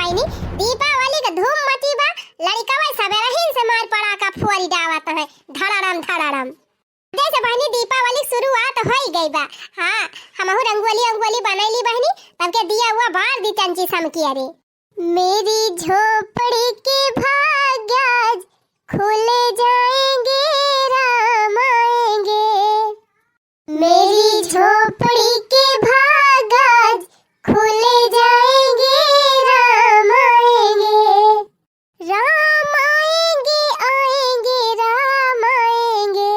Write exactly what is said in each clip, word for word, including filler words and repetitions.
बहिनी, दीपावली क धूम मची बा, लड़िकवा सबेरहिन से मार पड़ाका फोरी डावत हैं, धड़ाड़म धड़ाड़म। जैसे बहिनी दीपावली क शुरुआत होई गई बा। हाँ, हमहू रंगोली अंगोली बनैली बहिनी, तब के दिया हुआ बार दी चंची समकी अरे। मेरी झोपड़ी के भाग्य आज खुल जाएंगे, राम आएंगे। मेरी झोपड़ी के भाग आज खुल जाएंगे, राम आएंगे। राम आएंगे, आएंगे, राम आएंगे।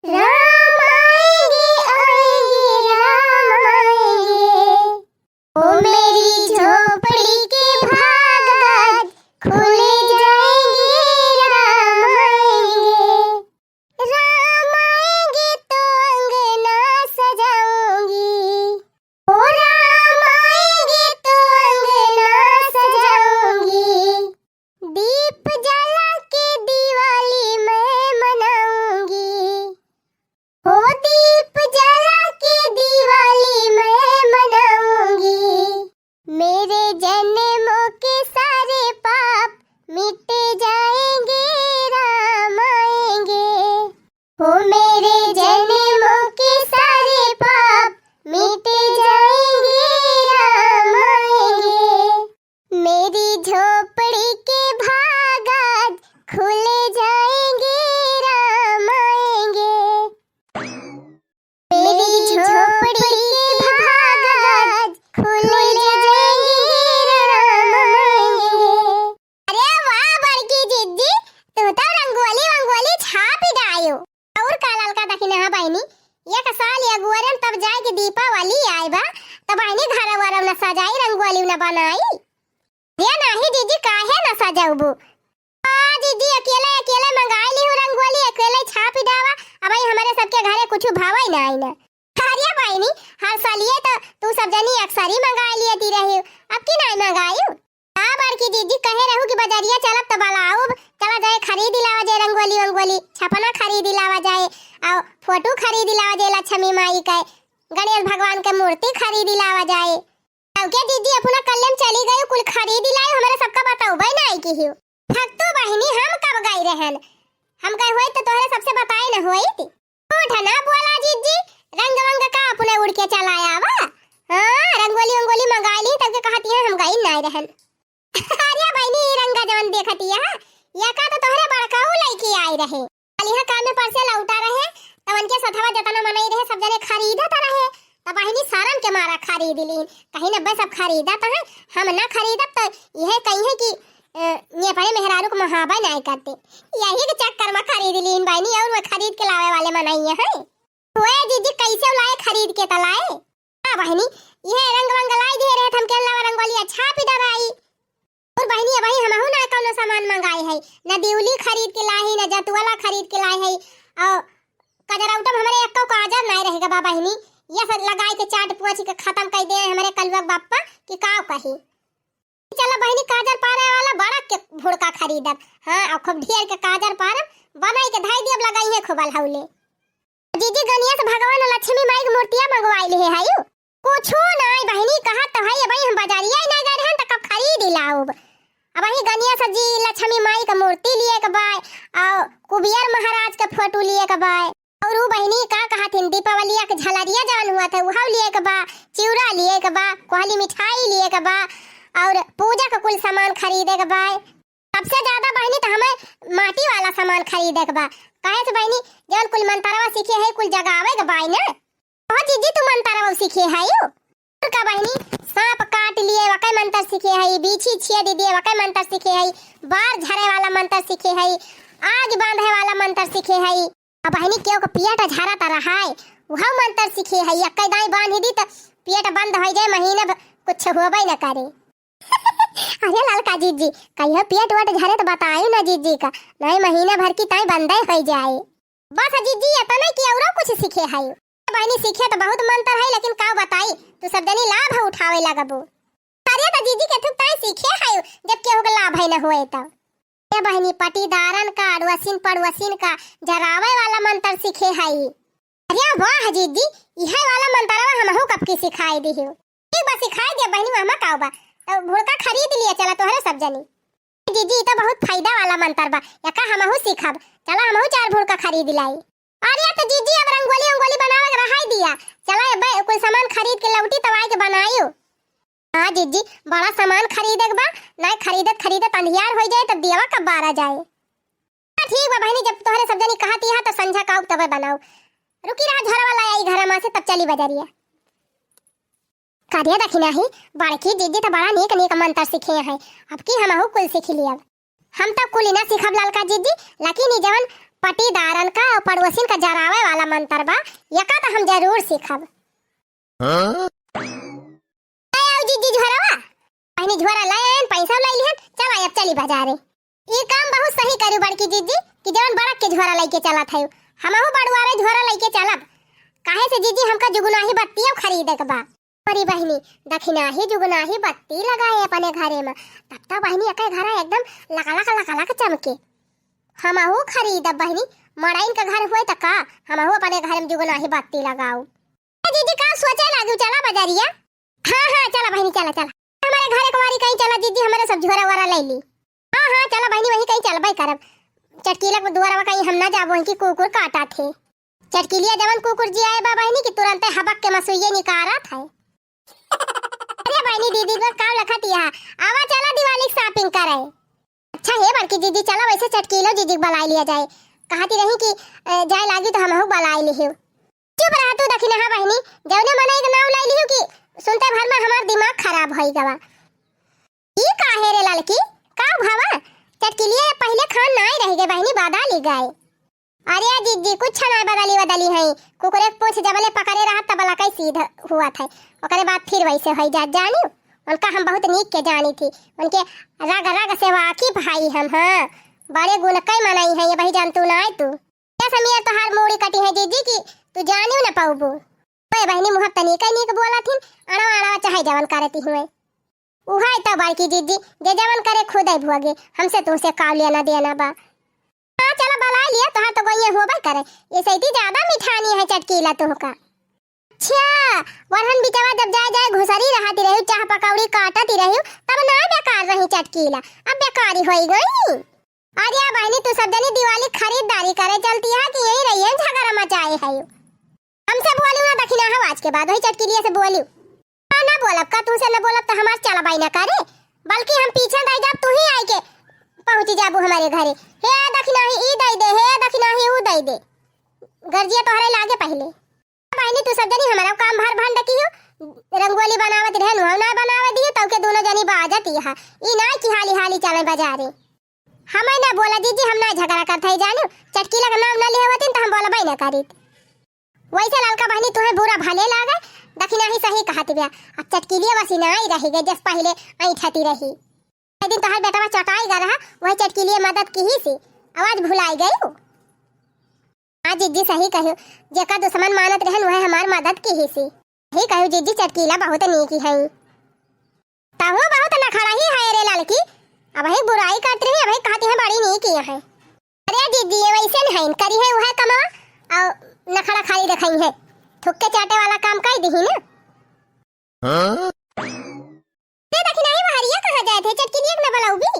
राम आएंगे, आएंगे, राम आएंगे। ओ मेरी झोपड़ी के भाग आज खुल जाएंगे, राम आएंगे। राम आएंगे तो अंगना सजाऊंगी। ओ राम आएंगे तो अंगना सजाऊंगी। दीप जला के दिवाली मैं मनाऊंगी। ओ दीप जला के दिवाली मैं मनाऊंगी। मेरे जन्मों के सारे पाप मिट जाएंगे, राम आएंगे। ओ मेरे जन्मों के सारे पाप मिट जाएंगे, राम आएंगे। मेरी झोपड़ी के भाग आज खुल जाएंगे, राम आएंगे। मेरी झोपड़ी के भाग आज खुल जाएंगे, राम आएंगे। अरे वाह बड़की जिज्जी, तू तो रंगोली वंगोली छापी डायो। और का ललका दखिना है बहिनी, एक साल अगुअरन तब जाए के दीपावली आए बा, तब बहिनी घर वर न सजाई, रंगोली न बनाई। ये नाही जिज्जी, काहे न सजौबू? आ जिज्जी, अकेले अकेले मंगाई ली हूँ रंगोली, अकेले छापी डावा। अब भाई हमरे सबके घरे कुछ भावई नाही ना। अरे बहिनी, हर सालिए तो तू सब जनी अक्सर ही मंगाई लियती रही, अब की नाही मंगाई? का बड़की जिज्जी कहे रहू कि बजरिया चलब त बलाउब, चला जाए खरीद लावा जाए रंगोली वंगोली, छपना खरीद लावा जाए, और फोटो खरीद लावा जाए लक्ष्मी माई के, गणेश भगवान के मूर्ति खरीद लावा जाए। अब के जिज्जी अपना कल्ले में चली गई, कुल खरीद लाए, हमारे सबका बताउबे नाही की हियो। फक्तू बहिनी, हम कब गई रहन? हम गए होई तो तोहरे सबसे बताए न होई। झूठ ना बोला जिज्जी, रंग वंग का अपने उड़ के चला आवा। हाँ, रंगोली वंगोली मंगाई ली, तब के कहती है हम गई नाही रहन। अरे बहिनी, ई रंग जवन देखती है, ये का तो तोहरे बड़काऊ लइके आई रहे। कालिहा काम में पर से लौटा रहे, तब उनके सथवा जतना मनई रहे, सब जने खरीदत रहे। तब बहिनी शरम के मारा खरीद लीन, कहीं न बस अब खरीदत है, हम ना खरीदब तो यह कही है कि अ, ये अपने मेहरारू को महाबा नाही करते, यही के चक्कर में खरीद लीन बहिनी, और वो खरीद के लावे वाले मनई है। ओए जिज्जी, कैसे लाए खरीद के त लाए? हाँ बहिनी, ये रंग वंग लाई दिए रहे, हम के लावा रंगोली अच्छा पी दबाई। और बहिनी, अबही हमहू ना कौनो सामान मंगाए है, न दिउली खरीद के लाही, न जतुअला खरीद के लाए है, और कजरौटा में हमरे एक्को काजर नाही रहेगा बा बहिनी, ये सब लगाई के चाट पोछ के खत्म कर दे हमरे कलुआ के बापा कि का कही। चला बहिनी, काजर पारे वाला बड़ा के भुड़का खरीदब। हाँ, और खूब ढेर के काजर पारब, बनाई के धाई दियब, लगाई है खूब अलहौले। जिज्जी, गनिया से भगवान लक्ष्मी माई के मूर्तिया मंगवाई ले है यू। कुछो नाही बहिनी, कहत तो है, अबही हम बजरिया ही नाही गए रहन, त कब खरीद ही लाउब। अबही गनिया से जी लक्ष्मी माई के मूर्ति लिए के बा, और कुबेर महाराज के फोटो लिए के बा। और उ बहिनी का कहत हिन, दीपावलिया के झलरिया जवन हुआ थे, उहव लिए के बा, चिउरा लिए के बा, कोहली मिठाई लिए के बा, और पूजा के कुल सामान खरीदे के बा। सबसे ज्यादा बहिनी तो हमें माटी वाला सामान खरीदे के बा। काहे से बहिनी, जवन कुल मंतरवा सीखे है, कुल जगावे के बाई ना। बहुत जिज्जी, तू मंतरवा सीखे है यू। और का बहिनी, सांप काट लिए, वकै मंतर सीखे है, बीछी छेद दिए, वकै मंतर सीखे है, बार झरे वाला मंतर सीखे है, आग बांधे वाला मंतर सीखे है। अब बहिनी, केहू के पेट झरत रहाय, उहौ मंतर सीखे है, एक्कै दाई बांध दी त पेट बंद होइ जाए, महीना भर कुछ होबे न करे। अरे ललका जिज्जी, कहियो पेट वेट झरे त बतायू ना जिज्जी का, नहीं महीना भर की ताई बंदे होइ जाए। बस जिज्जी, एतने कि औरो कुछ सीखे है? बहिनी, सीखे त बहुत मंतर है, लेकिन का बताई, तू सब जनी लाभ उठावे लगबू। अरे त जिज्जी, केथू ताई सीखे है, जब केहू के लाभ है न होए त। ए बहिनी, पटीदारन का, अड़ोसिन पड़ोसिन का जरावे वाला मंतर सीखे हई। अरे वाह जिज्जी, इहे वाला मंतरवा हमहू कब की सिखाई दिहु। ठीक बा, सिखाई दे बहिनी, हमा का बा। त तो भुड़का खरीद लिया चला तोहरे सब जनी। जीजी, ई तो बहुत फायदा वाला मंतर बा, एका हमहू सीखब। चला हमहू चार भुड़का खरीद लाई। अरे तो जीजी, अब रंगोली अंगोली बनावे के रहाई दिया। चला अब कुल सामान खरीद के लौटी तब आए के बनायू। हाँ जीजी, बड़ा सामान खरीदे के बा, नाय खरीदत खरीदत अंधियार हो जाए तब दियावा कब बारा जाए। हाँ, ठीक बा बहिनी, जब तोहरे सब जनी कहत इहा तो संझा का तबे बनाऊ। रुकी रहा, झोरवा ला आई घरमा से, तब चली बजरिया। का रे दखिनाही, बड़की जीजी तो बड़ा नीक नीक मंतर सीखे हैं, अब की हमहू कुल सीख लियब। हम तो कुल ना सीखब ललका जीजी, लेकिन ई जवन पटीदारन का और पड़ोसिन का जरावे वाला मंतर बा, एका तो हम जरूर सीखब। हाँ? ले आओ जीजी झोरवा। बहिनी झोरा ले आयन, पैसा ले लिहन, चला अब चली बाजारे। ई काम बहुत सही करू बड़की जीजी कि जवन बड़क के झोरा लेके चलत है, हमहू बड़ुआरे झोरा लेके चलब। काहे से जीजी हमका जुगुनाही बत्तियों खरीदे के बा। अरे बहिनी, दखिनाही जुगुनाही बत्ती लगाए अपने घरे में, तब तो बहिनी एके घरा एकदम लकलक लकलक चमके। हमहू खरीदब बहिनी, मड़ाइन का घर हुए त का, हमहू अपने घरे में जुगुनाही बत्ती लगाऊ। ए जीजी, का सोचे लागू? चला बजरिया। हाँ, हाँ, चला बहिनी, चला, चला। हमारे घरे कुंवारी कहीं चला जीजी, हमारे सब झोरा वोरा ले ली। हाँ, हाँ, चला बहिनी, वहीं कहीं चलबे करब। चटकीला के दुआरवा कहीं हम ना जाबो, वहीं की कुकुर काटा थे। चटकीलिया जवन कुकुर जी आए बा बहिनी कि तुरंते हबक के मसुइये निकारत है। अरे बहिनी, दीदी का काम लखत यह। आवा चला दिवाली shopping करे। अच्छा हे बड़की दीदी, चला वैसे चटकीलो दीदी के बुलाई लिया जाए। कहती रही कि, अ, जाए लागी तो हमहू बुलाई लिहियो। चुप रहा तू दखिनहा बहिनी, जौने मनई के नाम ले लिहू कि सुनते भर में हमार दिमाग खराब होई गवा। ई काहे रे ललकी, का भवा? चटकिलिया पहिले खान नाई रह गए बहिनी, बदली गए। अरे जीजी, कुछ ना बदली बदली है, कुकुरे के पूछ जबले पकड़े रहा तबला कई सीध हुआ था, ओकरे बाद फिर वैसे होई जात जानी। उनका हम बहुत नीक के जानी थी, उनके रग रग से वाकिफ हई हम। हाँ, बड़े गुण कई मनई है ये बही, जान तू ना आए तू। ये समिया तोहार मूड़ी कटी है जीजी की, तू जानियो न पाउबू। ओए बहिनी, मुँह तनी कई नीक बोला थिन, अड़वा अड़वा चाहे जवन करती हुए। उहाई तो बड़की जीजी, जे जवन करे खुदे भोगे, हमसे तुमसे काव लेना देना बा। हाँ, चला बलाई लिया, तोहार तो गोइया होबे करे, ये सैती ज्यादा मिठानी है चटकीला तुहका। अच्छा, वरहन बिचवा जब जाए जाए घुसरी रहती रही, चाह पकौड़ी काटती रही, तब ना बेकार रही चटकीला, अब बेकारी होई गई। अरे बहिनी, तू सब जनी दिवाली खरीदारी करे चलती है कि यहीं रही है झगड़ा मचाए है? हमसे बोलियो ना दखिनहा, आज के बाद वही चटकिलिया से बोलियो। हाँ, ना बोलब का, तुमसे ना बोलब तो हमार चलबाई ना करे, बल्कि हम पीछे रह जाब, तू ही आए के पहुँची जाबू हमारे घरे। हे दखिनही ई दई दे, हे दखिनही ऊ दई दे, गर्जिया तोहरे लागे पहिले। बहिनी, तू सब जनी हमारा काम भर भंड की हो, रंगोली बनावत रहे, नुहा ना बनावे दियो, तब के दोनों जनी बाजत यहाँ, ई ना कि हाली हाली चले बाजारे। हमें ना बोला जीजी, हम ना झगड़ा करत है जानियो, चटकीला का नाम ना लिहे होतिन तो हम बोलबे ना करीत। वैसे ललका बहिनी तुहे बुरा भले लागे, दखिनही सही कहत बिया। अब चटकीलिया वसी ना आई रही गए, जस पहिले ऐठती रही। एक दिन तोहर बेटवा चटाई गा रहा, वही चटकीलिया मदद की ही सी, आवाज भुलाई गई। हाँ जीजी सही कहो, जेका दुश्मन मानत रहन वह हमार मदद की ही सी। सही कहो जीजी, चटकीला बहुत नीकी है। तहु बहुत नखड़ा ही है रे ललकी, अबही बुराई करत रही, अबही कहती है बड़ी नीकी है। अरे जीजी, ये वैसे नहीं है, करी है वह कमवा, और नखड़ा खाली दिखाई है, थुक्के चाटे वाला काम कई दिही ना। हाँ? ते दखिनही बहरिया कहाँ जाए थे, चटकीलिया के ना बलाऊ भी?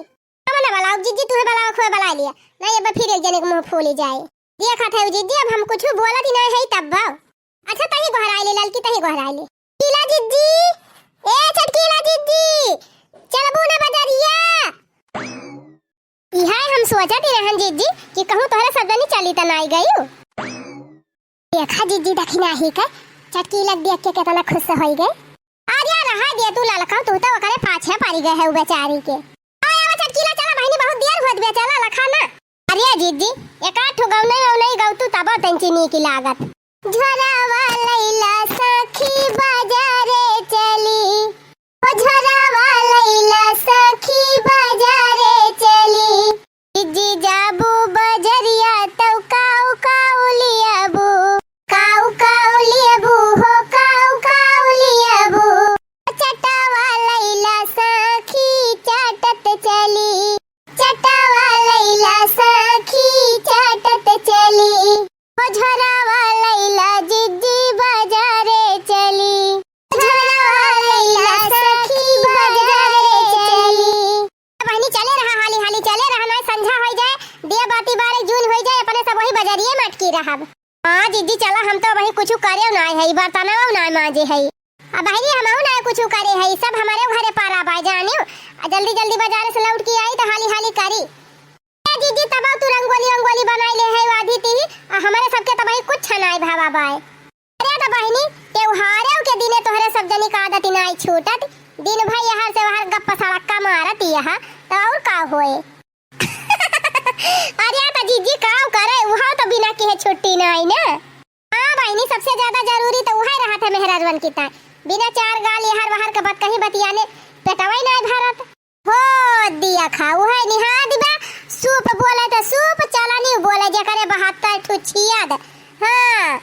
हम ना बलाऊ जीजी, तुहे बलाऊ खोए बला लिया, नहीं अब फिर एक जने के मुँह फूली जाए। देखा था जीजी, अब हम कुछ बोला थी नहीं है तब भाव। अच्छा, तही गोहराई ले ललकी, तही गोहराई ले। चटकीला जीजी, ए चटकीला जीजी, चलबू ना बजरिया? इहे हम सोचत ही रहन जीजी कि कहूँ तोहरे सब जनी चली त नाई गयू। देखा जीजी दखिनही के, चटकीला देख के कितना खुश होई गए। अरे रहा दे तू ललका, तू तो ओकरे पाछे पड़ी गए है उ बेचारी के। आय आवा चटकीला, चला बहिनी, बहुत देर होत बे, चला लखा ना। अरे जीजी, एक आध ठो गौनई वौनई गौतू तब तंची नीक लागत। झोरावा लैला सखी बाजारे चली, ओ झोरावा लैला सखी बाजारे चली। जीजी जाबू बजरिया तौ काऊ काऊ लियाबू, काऊ काऊ लियाबू हो, काऊ काऊ लियाबू। चटावा लैला सखी चाटत चली, चटावा लैला सखी चाटत चली। ओ झोरावा लैला जीजी बाजारे चली। हाँ जीजी, चला, हम तो अबहीं कुछु करेउ नाहीं है, बर्तनवा नाहीं माँजे है। अब बहिनी, हमहू नाहीं कुछु करे है, सब हमरे घरे पारा बा, जानियो। आ जल्दी जल्दी बजारे से लौट के आई तो हाली हाली करी। ए जीजी, तब तू रंगोली वंगोली बनाई ले है आधी ती, आ हमरे सबके तबही कुछ नाहीं भावा बाय। अरे तो बहिनी, त्योहारों के दिने तोहरे सब जनी का आदत नाहीं छूटत, दिन भर यहर से वहर गप्पा सड़क्का मारत यह, तो और का होए? अरे तो जीजी काव करे, उहाव तो बिना किहे छुट्टी नाहीं ना। हाँ बहिनी, सबसे ज्यादा जरूरी तो उहै रहत है मेहरारुअन की ताईं। बिना चार गाल यहर वहर के बात कहीं बतियाने पेटवै नाहीं भरत। हो दिया खा, उहै निहा दिबा, सूप बोले तो सूप, चलनी बोले, जेकरे बहत्तर ठू छियाद। हाँ।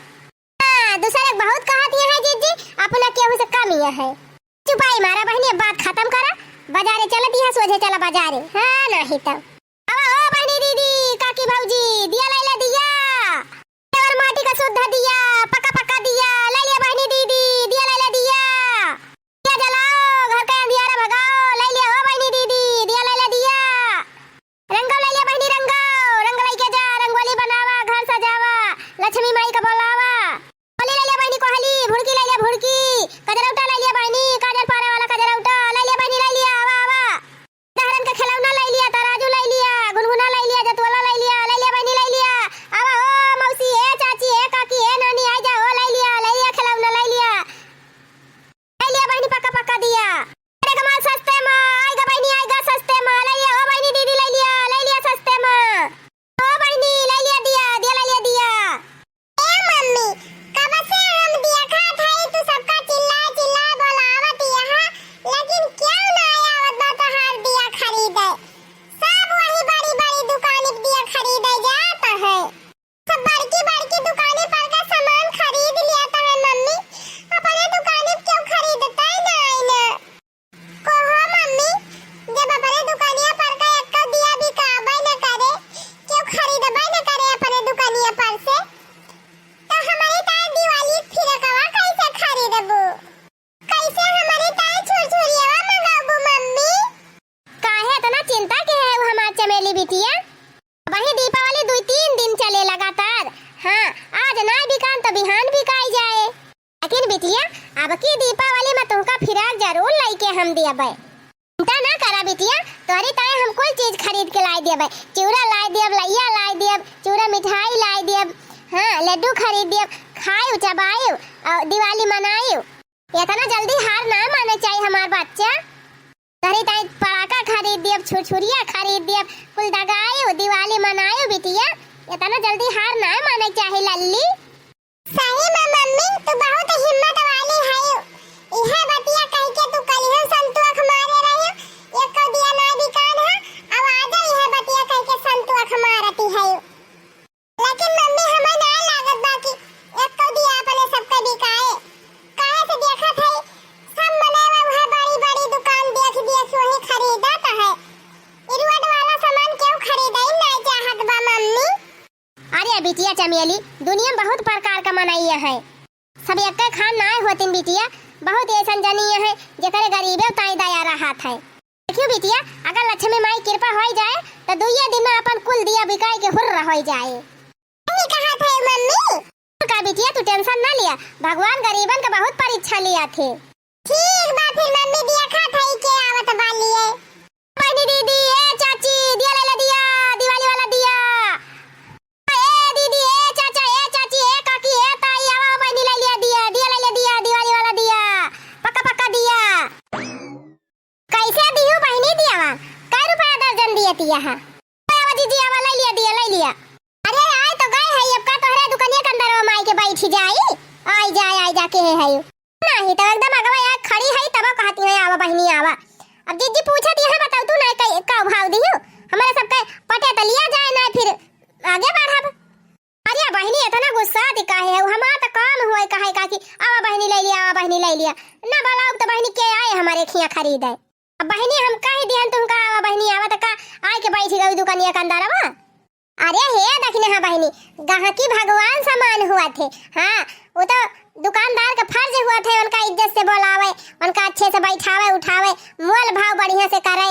हाँ, दूसरे के बहुत कहत यह है जीजी, अपना केहू से कम यह है। चुपाई मारा बहिनी, अब बात खतम करा। बजारे चलत यह, सोझे चला बजारे। हाँ, नाहीं तो। आवा हो बहिनी दीदी, काकी भौजी, दिया लैले दिया। देवर माटी का शुद्ध दिया, पक्का पक्का दिया, लैले बहिनी दीदी, दिया लैले दिया। दिया जलाओ, घर का अंधियारा भगाओ, लैले हो बहिनी दीदी, दिया लैले दिया। रंगो लैले बहिनी रंगो, रंग लैके जा, रंगोली बनावा, घर सजावा, लक्ष्मी माई का बोलावा। कोहली लैले बहिनी कोहली, भुड़की लैले भुड़की, कजरौटा लैले बहिनी, काजर पारे वाला कजरौटा लैले बहिनी, लैले, आवा, आवा। दहरन के खिलौना लैले, तराजू लैले, गुनगुना लैले, जतवला लैले, लैले बहिनी लैले, आवा हो मौसी, ए चाची, ए काकी, ए नानी, आइ जा हो, लैले, लैले खिलौना लैले। लैले बहिनी पक्का पक्का दिया। अरे कमाल सस्ते मा, आइगा बहिनी, आइगा सस्ते मा, लैले, ओ बहिनी दीदी लैले, लैले सस्ते मा। ओ बहिनी, लैले दिया, दिया लैले दिया। ए मम्मी, कब से हम देखत हई तू सबका चिल्ला चिल्ला बोलावत यहाँ, लेकिन क्यों ना आवत बा तोहार दिया खरीदे? सब वही बड़ी बड़ी दुकानी पे दिया खरीदे जात है। सब बड़की बड़की दुकानी पर का सामान खरीद लिया तो है मम्मी, अपने दुकानी पे क्यों खरीदते नहीं ना? कहो मम्मी, जब अपने दुकानिया पर का एक्को दिया बिकाबे न करे, क्यों खरीदबे न करे अपने दुकानिया पर से, तो हमरे ताए दिवाली फिरकवा कैसे खरीदबू? कैसे हमरे ताए छुरछुरियावा मंगाबू मम्मी? काहे इतना चिंता के है वो हमार चमेली बिटिया? वही दीपावली दुई तीन दिन चले लगातार। हाँ, आज ना बिकान तो बिहान बिकाई जाए। लेकिन बिटिया, अब की दीपावली में तुमका फिराक जरूर लइके हम दियबे। चिंता ना करा बिटिया, तोहरी ताए हम कुल चीज खरीद के लाई दियबे। चिउरा लाई दियब, लइया लाई दियब, चिउरा मिठाई लाई दियब, हाँ, लड्डू खरीद दियब, खाइव, चबाइव और दिवाली मनाइव। इतना जल्दी हार ना माने चाहिए हमार बच्चा। तोहरी ताई पड़ाका खरीद दियब, छुरछुरिया खरीद दियब, कुल दगाइव, दिवाली मनाइव बिटिया। इतना जल्दी हार ना माने चाहिए लल्ली। सही में मम्मी, तू बहुत हिम्मत वाली हयू। इहे बतिया कह के तू कलिहन संतोख मारे रही, एको दिया ना बिकान है, अब आजा इहे बतिया कह के संतोख मारती हयू। लेकिन मम्मी, हमें ना लागत बा कि एको दिया अपने सबके बिकाए। काहे से देखत है, सब मनई वह बड़ी-बड़ी दुकान देख देख वही खरीदत है। ई रोड वाला सामान क्यों खरीदे ना चाहत बा मम्मी? अरे बिटिया चमेली, दुनिया में बहुत प्रकार का मनई है। सब एक्के खान नाय होतिन बिटिया, बहुत ऐसन जनी है जेकरे गरीबे ताई दया रहत है। देखियो बिटिया, अगर लक्ष्मी माई कृपा होई जाए, तो दुइये दिन में अपन कुल दिया बिकाई के हुर्र होई जाए। सही कहा थे मम्मी। का बिटिया, तू tension ना लिया, भगवान गरीबन का बहुत परीक्षा लिया थे। ठीक बा, फिर मम्मी दिया खा थाई के आवत बा लिए। बहिनी दीदी, ए चाची, दिया ले ले दिया, दिवाली वाला दिया। ए दीदी, ए चाचा, ए चाची, ए काकी, ए ताई, आवा बहिनी ले लिया दिया, दिया ले ले दिया, दिवाली वाला दिया, पक्का पक्का दिया। कैसे दिहू बहिनी दियावा? कै रुपया दर्जन दिए तिया हा? आवा दीदी, आवा, ले लिया दिया, ले लिया। अरे आए तो गए है, अब का तोहरे दुकनिया के अंदर वो माई के बैठी जाई? आई जाए, आई जा के है, है। नहीं तो एकदम अगवा यहाँ खड़ी है, तब कहती है, आवा बहिनी, आवा। अब जीजी पूछत यहाँ बताओ तू ना, कै, का भाव दिहू? हमारे सबके पटे तो लिया जाए ना, फिर आगे बढ़ब। अरे बहिनी, इतना गुस्सा दी काहे है? हमार तो काम हुआ काहे का कि आवा बहिनी ले लिया, आवा बहिनी ले लिया। ना बोलाओ तो बहिनी के आए हमारे खिया खरीदे। अब बहिनी हम कह दिहन तुमका आवा बहिनी आवा तो का आए के बैठ गई दुकानिया के अंदर आवा? अरे हे दखिने हाँ बहिनी, गहकी भगवान समान हुआ थे। हाँ, वो तो दुकानदार का फर्ज हुआ थे उनका इज्जत से बोलावे, उनका अच्छे से बैठावे उठावे, मोल भाव बढ़िया से करे।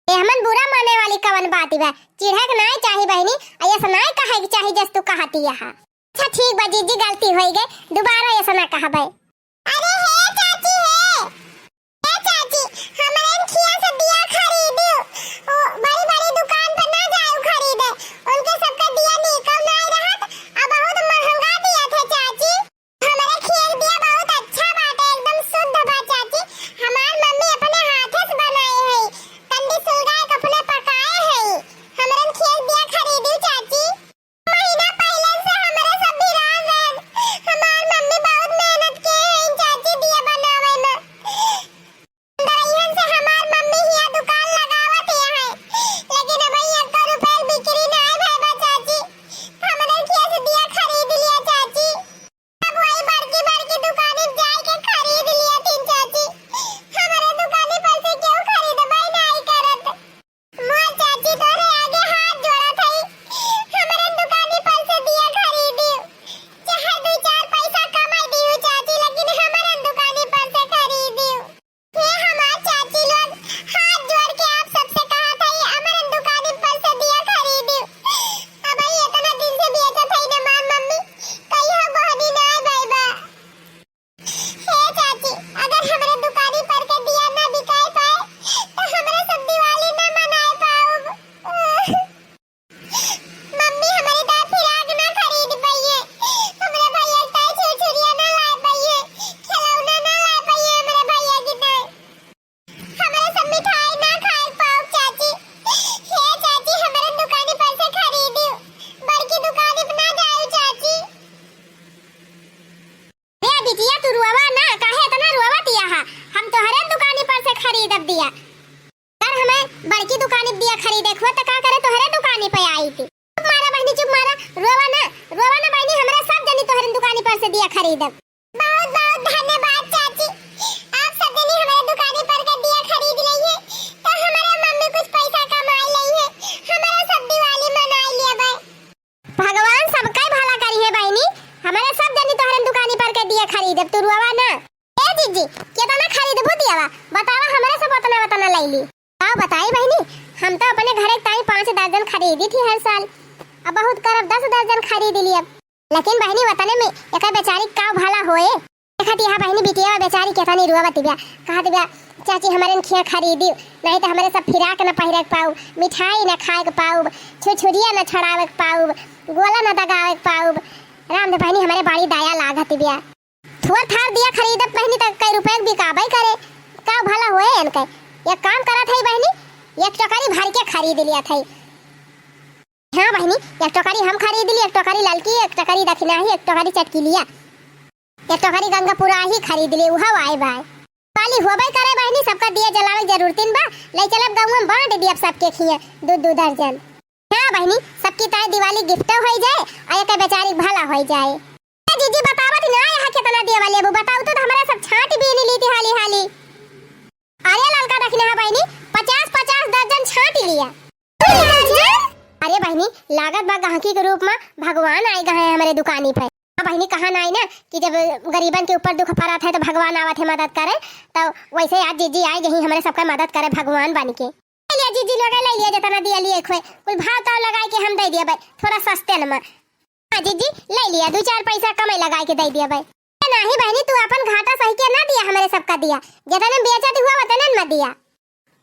ए, हमन बुरा माने वाली कवन बात बा? चिढ़े के नाय चाही बहिनी, आ ऐसा नाय कहे के चाही जस तू कहती यहाँ। अच्छा ठीक बा जीजी, गलती होइ गए, दुबारा ऐसा ना कहबे। अरे हे चाची हे, हे चाची, हमरे खिया से दिया खरीदू, ओ बड़ी बड़ी दुकान पर ना जाऊ खरीदे, उनके सबका दिया निकल ना रहत, अब बहुत महंगा दिया थे चाची। हमरे खिया के दिया बहुत अच्छा बाटे, एकदम शुद्ध बा चाची। हमार मम्मी अपने हाथे से बनाए है, कंडी सुलगाए के अपने पकाए है। हमरे खिया के दिया खरीदू चाची। महीना पहिले से हमरे सब भिरान रहे। हमार मम्मी बहुत मेहनत के है चाची दिया बनावे में। दवाइयन से हमार मम्मी हिया दुकान लगावत ही है, लेकिन अब एको रुपया बिक्री नाय भय बा चाची। हमरे खिया से दिया खरीद लिया चाची। अब वही बड़की बड़की दुकानी जाए के खरीद लिया थीन चाची। हमरे दुकानी पर से केहू खरीदबे नाय करत। मोर चाची तोरे आगे हाथ जोड़त हई, हमरे दुकानी पर से दिया खरीदी, चाहे दू चार पैसा कमाई दियो चाची, लेकिन हमरे दुकानी पर से खरीदी। हे हमार चाची लोग, हाथ जोड़ के आप सबसे कहत हई, हमरे दुकानी पर से दिया खरीदी। अब ई इतना दिन से बेचत हई ना मार मम्मी, कहियो बहनी ना आए बा। हे चाची, अगर हमरे दुकानी पर के दिया ना बिकाए पाए, तो हमरे सब दिवाली ना मनाए पाउब। मम्मी, हमरे दाई फिराक ना खरीद पइहे, हमरे भैया के ताई छुरछुरिया ना लाए पइहे, खिलौना ना लाए पइहे हमरे भैया के ताई। हमरे सब मिठाई ना खाए पाउब चाची। हे चाची, हमरे दुकानी पर से खरीदी, बड़की दुकानी पर ना जाए चाची। ए बिटिया, तू रोवा ना, काहे इतना रोवत या हा? हम तोहरे दुकानी पर से खरीदब दिया। अगर हमें बड़की दुकानी पर दिया खरीदे के हुआ, तो का करे तोहरे दुकानी पे आई थी। चुप मारा बहनी, चुप मारा, रोवा ना, रोवा ना बहनी, हमरा सब जनी तोहरे दुकानी पर से दिया खरीदब। बहुत बहुत धन्यवाद चाची, आप सब जनी हमारे दुकानी पर के दिया खरीद लइहे, तो हमारे मम्मी कुछ पैसा कमाई लइहे, हमारे सब दिवाली मनाई लेबे। भगवान सबका भला करिहे बहिनी, हमरे सब जनी तोहरे दुकानी पर के दिया खरीदब, तू रोवा ना। ए जीजी, केतना खरीदबू दियावा? बतावा, हमरे सब ओतना ओतना लइली। का बताई बहिनी, हम तो अपने घरे ताई पाँच दर्जन खरीदी थी हर साल, अब बहुत करब दस दर्जन खरीद लियब। लेकिन बहिनी, ओतने में एकर बेचारी का भला होए। देखत यहाँ बहिनी बिटिया बेचारी केतनी रोवत बिया, कहत बिया, "चाची, हमरे खिया खरीदी, नहीं तो हमरे सब फिराक न पहिरे के पाउब, मिठाई न खाए के पाउब, छुरछुरिया न छड़ावे के पाउब, गोला न दगावे के पाउब।" राम दे बहिनी, हमरे बड़ी दया लागत बिया। थोर थार दिया खरीदब बहिनी, त कई रुपया के बिकाबे करे, का भला होए इनके। एक काम करत है बहिनी, एक टोकरी भर के खरीद लिया था। हाँ बहिनी, एक टोकरी हम खरीद ली, एक टोकरी ललकी, एक टोकरी दखिनाही, एक टोकरी चटकिलिया, एक टोकरी गंगापुराही खरीद ली, उहव आए बाय। काली होबे करे बहिनी, सबका दिया जलावे के जरूरतिन बा, ले चलब गाँव में बाँट दियब सबके खिया दू दू दर्जन। हाँ बहिनी, सबकी ताई दिवाली gift होइ जाए, आ एक बेचारी भला होइ जाए। ए जीजी बतावत ना यहाँ केतना दिया वाली अबू बताऊ तो, हमरा सब छाँट बीन ली थी हाली हाली। अरे ललका दखिना है बहिनी, पचास पचास दर्जन छाँट लिया। अरे बहिनी, लागत बा गहकी के रूप में भगवान आए गए हैं हमरे दुकानी पे। हाँ बहिनी, कहा नाई ना कि जब गरीबन के ऊपर दुख पड़त है तो भगवान आवत है मदद करे, तो वैसे आज जीजी आए गई हमरे सबका मदद करे भगवान बन के। ले लिया जीजी लोग, ले लिया जितना दिया लिए खोए, कुल भाव ताव लगाए के हम दे दिया भाई, थोड़ा सस्ते न में। हाँ जीजी, ले लिया, दू चार पैसा कमाई लगाए के दे दिया भाई। ए नाही बहिनी, तू अपन घाटा सही के ना दिया, हमरे सबका दिया, जितने बेचत हुआ उतने न मत दिया।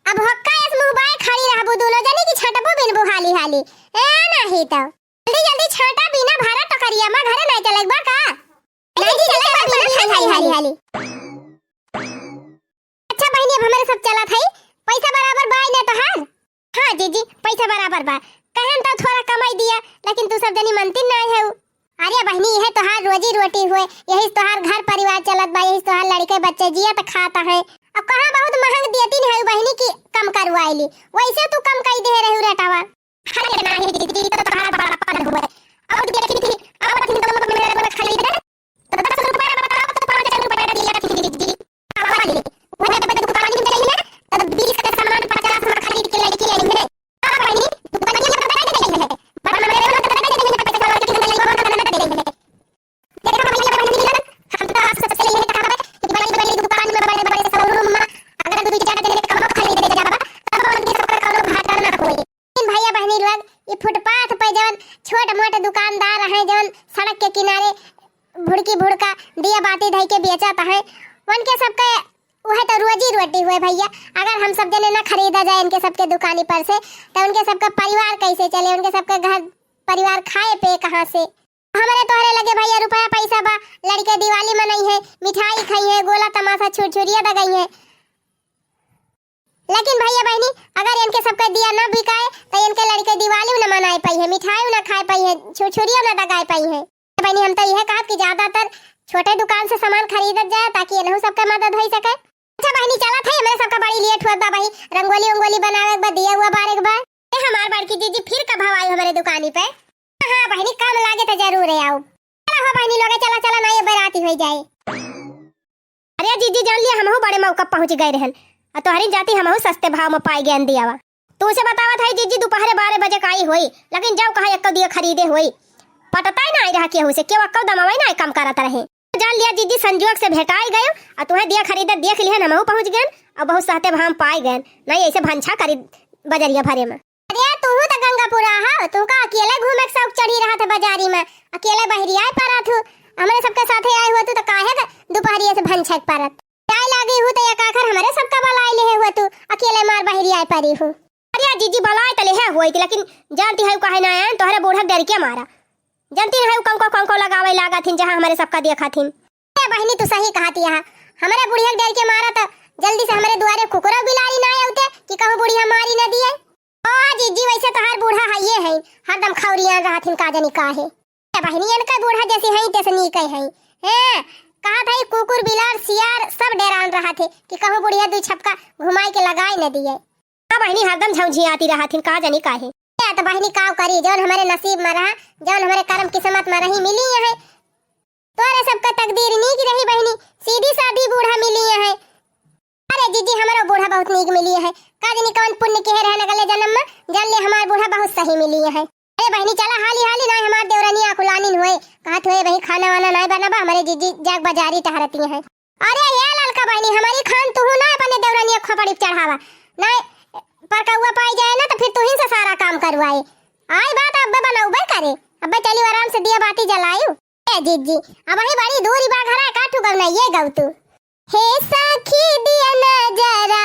अब हक्का एस मुँह बाय खड़ी रहबू दोनों जनी की छटबू बिनबू हाली हाली। ए नाही तो जल्दी जल्दी छाँटा बीना भरा टोकरिया में, घरे ना चले बा का? नहीं जी, चले बा बीना हाली हाली हाली। अच्छा बहिनी, अब हमरे सब चलत हई, पैसा बराबर बाय ना तोहार? हाँ जीजी, पैसा बराबर बा, कहन तो थोड़ा कमाई दिया, लेकिन तू सब जनी मनती ना है। अरे बहिनी, यह तोहार रोजी रोटी हुए, यही से तोहार घर परिवार चलत बा, यही से तोहार लड़के बच्चे जियत खात है। अब कहाँ बहुत महंग देती नहीं बहिनी की कम करवाइली, वैसे तू कम कई दे रहू रेटवा। अरे नाही दीदी, तो तोहार बड़ा पद हुए। अब देखी थी, अब तीन दोनों को मेरे को खरीद दे। तो दस रुपया में बताओ, तो पाँच रुपया दिया थी दीदी। अब वाली, वो है तो दुकान में जाइए ना, तो बीस का सामान पचास में खरीद के लेके आई है। अब वाली, दुकान में बता दे रही है। बड़ा मेरे को बता दे रही है, पैसा वाला के दिन में वो बता दे रही है। देखो भैया बहन मिलन, हम तो आप सबसे यही कहा है कि बड़ी बड़ी दुकान में, बड़े बड़े शोरूम में अगर दो चार जने कम खरीद ले जाबा, तब उनके सबका कौनो घाटा ना होए। लेकिन भैया बहनी लोग, ये फुटपाथ पे जवन छोट मोट दुकानदार हैं, जवन सड़क के किनारे भुड़की भुड़का दिया बाती धई के बेचत है। उनके सबके उहे तो रोजी रोटी हुए भइया। अगर हम सब जने ना खरीदा जाए इनके सबके दुकानी पर से, तो उनके सबका परिवार कैसे चले, उनके सबके घर परिवार खाए पे कहाँ से? हमरे तोहरे लगे भइया रुपया पैसा बा, लड़के दिवाली मनई है, मिठाई खाई है, गोला तमाशा छुरछुरिया दगई है। लेकिन भइया बहिनी, अगर इनके सबके दिया ना बिकाए, तो इनके लड़के दिवाली ना मनाए पाई है, मिठाई ना खाए पाई है, छुरछुरिया ना दगाए पाई है। बहिनी, हम तो यह कहब कि ज्यादातर छोटे दुकान से सामान खरीदत जाए, ताकि इनहू सबके मदद हो सके। अच्छा बहिनी, चलत है, हमरे सबका बड़ी लेट हुआ बा बही, रंगोली उंगोली बनावे के बा, दिया हुआ बारे के बा। ए हमार बड़की जीजी, फिर कब आई हमरे दुकानी पे? हाँ बहिनी, काम लागे तो जरूर है आउब। चला हो बहिनी लोग, चला चला, ना ये बराती हो जाए। अरे जीजी, जान लिया, हमहू बड़े मौका पहुँच गए रहन। आ तोहरी जाति हमहू सस्ते भाव में पाई गए दियावा। तू से बतावत है जीजी, दोपहरे बारह बजे का आई होई, लेकिन जाओ कहा एक्को दिया खरीदे होई। पटता ही ना आई रहा केहू से, केहू एक्को दमावा ही ना आई कम करत रहे। जान लिया जीजी, संजोग से भेटाई गयो, आ तुहे दिया खरीदे देख लिहन, हमहू पहुँच गए, और बहुत सस्ते भाव में पाई गए। नहीं ऐसे भंछा करी बजरिया भरे में। अरे, तूहू त गंगापुरा हो, तू का अकेले घूमे के शौक चढ़ी रहत है बाजारी में, अकेले बहरियाए परत हूँ। हमरे सबके साथे आए हुए तू त काहे के दोपहरिया से भंछक परत? जाए लागी हूँ त एक आखर हमरे सबका बलाए लेहे हुए तू, अकेले मार बहरियाए परी हूँ। अरे जीजी, बलाए त लेहे हुए थी, लेकिन जानती है काहे ना आए, तोहरे बूढ़ा के डर के मारा। जानती है कौन को, कौन को लगावे लागा थिन, जहाँ हमरे सबका देखा थिन। ए बहिनी, तू सही कहती है, हमरे बुढ़िया के डर के मारा त जल्दी से हमरे दुआरे कुकुरा बिलारी ना आउते कि कहूँ बुढ़िया मारी ना दिए। ओ जीजी, वैसे तोहार बूढ़ा हइये है, हरदम खौरियान रहथिन, का जानी काहे। ए बहिनी, इनका बूढ़ा जैसे है तैसे नीक है। हैं, कहत है कुकुर, बिलार, सियार सब डेरान रहत है कि कहूँ बुढ़िया दुई छपका घुमाई के लगाई न दिए। हाँ बहिनी, हरदम झौझियाती रहथिन, का जानी काहे। ए, तो बहिनी, काव करी, जौन हमरे नसीब में रहा, जौन हमरे करम किस्मत में रही, मिली है। तोरे सबका तकदीर नीक रही बहिनी, सीधी सादी बूढ़ा मिली है। अरे जीजी, हमरो बूढ़ा बहुत नीक मिली है। का जानी कौन पुण्य किहे रहन अगले जन्म में, जान ले हमार बूढ़ा बहुत सही मिली है। अरे बहिनी, चला हाली हाली, नाय हमार देवरानी आकुलानिन हुए, कहत हुए, "बही, खाना वाना नाय बनबा, हमरे जीजी जाग बाजारी टहरती हैं।" अरे ये ललका बहिनी, हमारी खान तुहू ना अपने देवरानी खोपड़ी पे चढ़ावा, नाय पर कौआ पाई जाए ना तो फिर तुहिन से सारा काम करवाए। आई बात अब्बे बनौबे करे, अब्बे चली आराम से दिया बाती जलायू। ए जीजी, अब ही बड़ी दूरी बा घरा, का ठुकब ना ये गौतू। हे सखी दिया नजरा